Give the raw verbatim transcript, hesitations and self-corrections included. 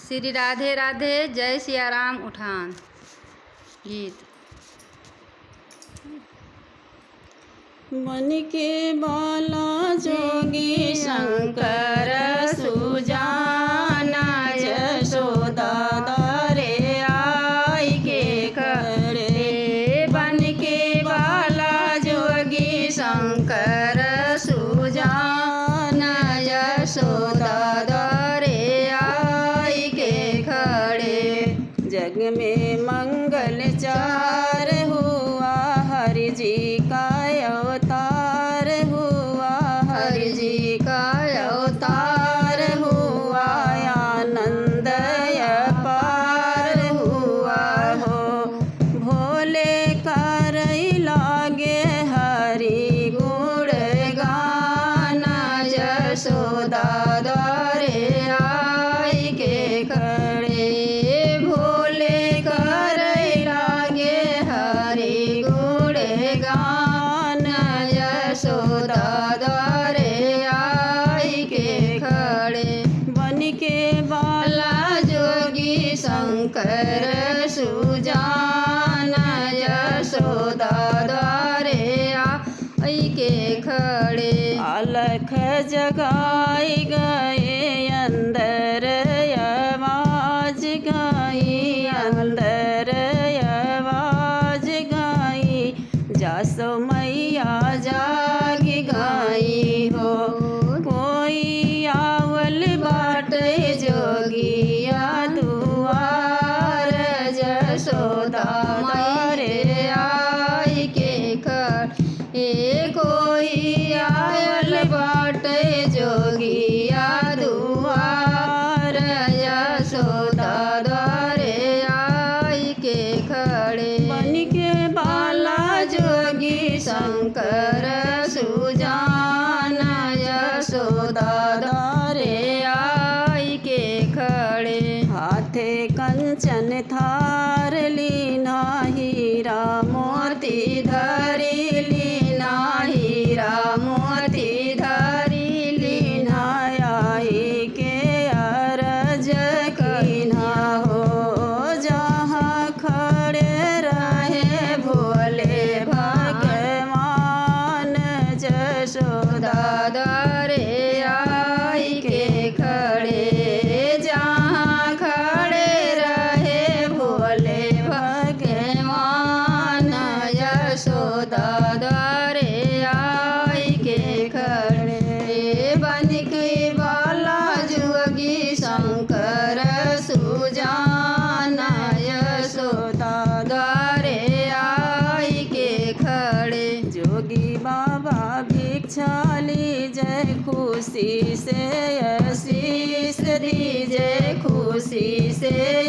श्री राधे राधे, जय सिया राम। उठान गीत। बन के बाला जोगी शंकर सुजाना, यशोदा द्वारे आई के खड़े। बन के बाला जोगी शंकर सुजाना, यशोदा द्वारे आई के खड़े। जग में मंगल चार हुआ, हरि जी का अवतार हुआ, हरि जी का अवतार हुआ, आनंद अपार हुआ हो। भोले करई लागे हरि गुण गान, यशोदा द्वारे आई के खड़े। भोले करई लागे हरि गुण गान, यशोदा द्वारे आई के खड़े। बन के बाला जोगी शंकर सुजान, यशोदा द्वारे आई के खड़े। अलख जगाई गए अंदर आवाज गई, अंदर आवाज गई, जासो मैया जाग गई हो। कोई आवल बाटे जोगिया दुआर, यशोदा द्वारे आई के खड़े। कोई आवल बाटे जोगिया दुआर, यशोदा द्वारे आई के खड़े। बन के बाला जोगी शंकर सुजान, यशोदा द्वारे आई के खड़े। हाथे कंचन थार लीन्हा, हीरा मोती धरी लीन्हा, हीरा मोती धरी लीन्हा, आई के अरज कीन्हा हो। जहाँ खड़े रहे भोले भगवान, यशोदा द्वारे आई के खड़े। जहाँ खड़े रहे भोले भगवान, यशोदा द्वारे आई के खड़े। बन के बाला जोगी शंकर सुजान, यशोदा द्वारे आई के खड़े। जोगी बाबा भिक्षा लीजे, खुशी से आशीष दीजे, खुशी से